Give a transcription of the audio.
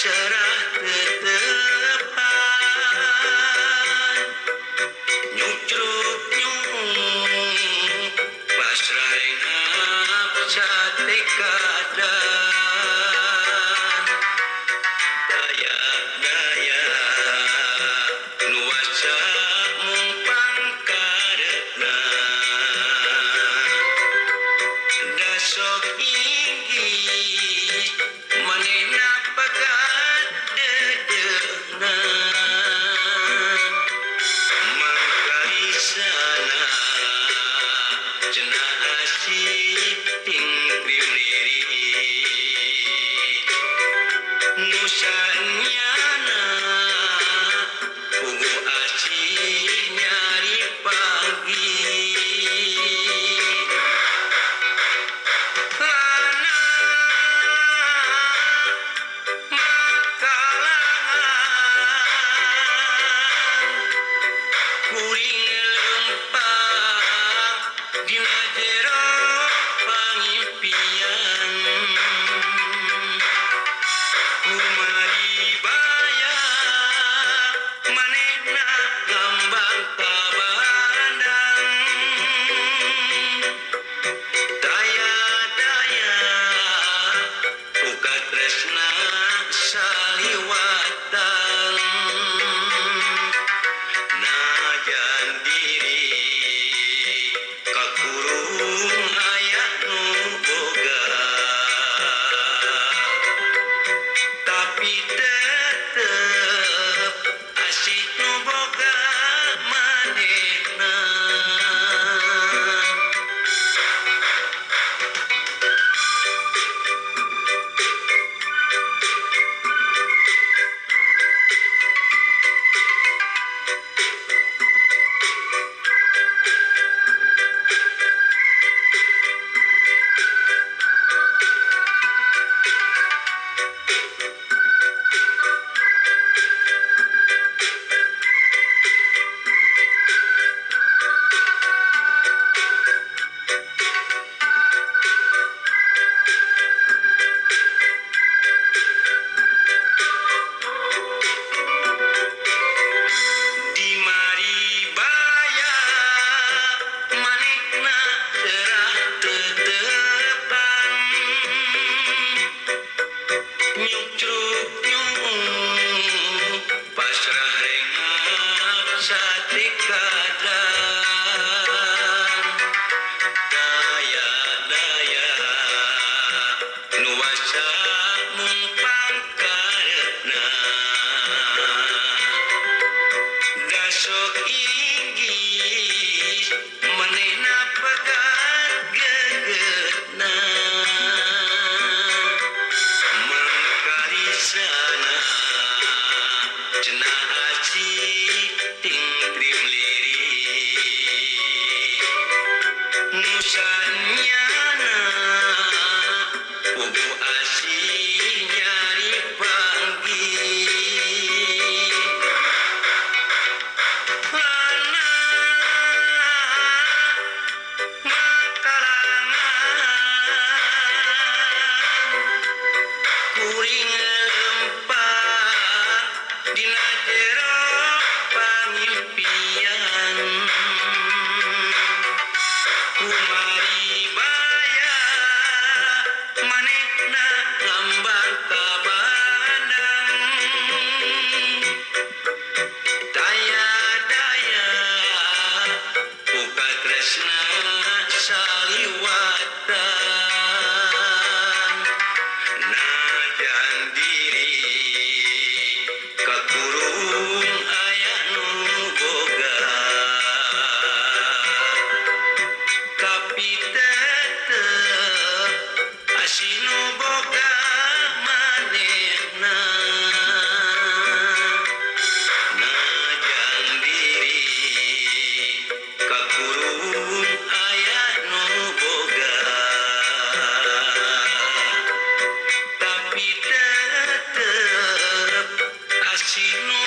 Serah tetepan nyucruk nyung pasrah renghap sate kadan daya daya nuasa mung pangkareupna dasok inggih manehna pegat dedeuna mangkalisana cenah asih ting trimliri nusanyana pugu asih nyari pagi lana makalangan kuring lempang dina jero pangimpian kumari baya manehna lambang kabandang daya daya ukatresna saliwatan najan diri kakurung aya nu boga tapi tetep asih nu boga manehna. Di maribaya manehna serah tetepan nyucruk nyung pasrah renghap sate kadan daya daya nuasa mung pangkareupna dasok inggih manehna pegat gegetna mangkalisana cenah asih ting trimliri nusanyana pugu asih nyari panggi lana makalangan kuring lempang dina jero pangimpian kumari baya manehna lambang kabandang daya daya ukatresna saliwatan najan diri kakurung aya nu boga tapi tetep asih nu boga manehna najan diri kakurung aya nu boga tapi tetep asih nu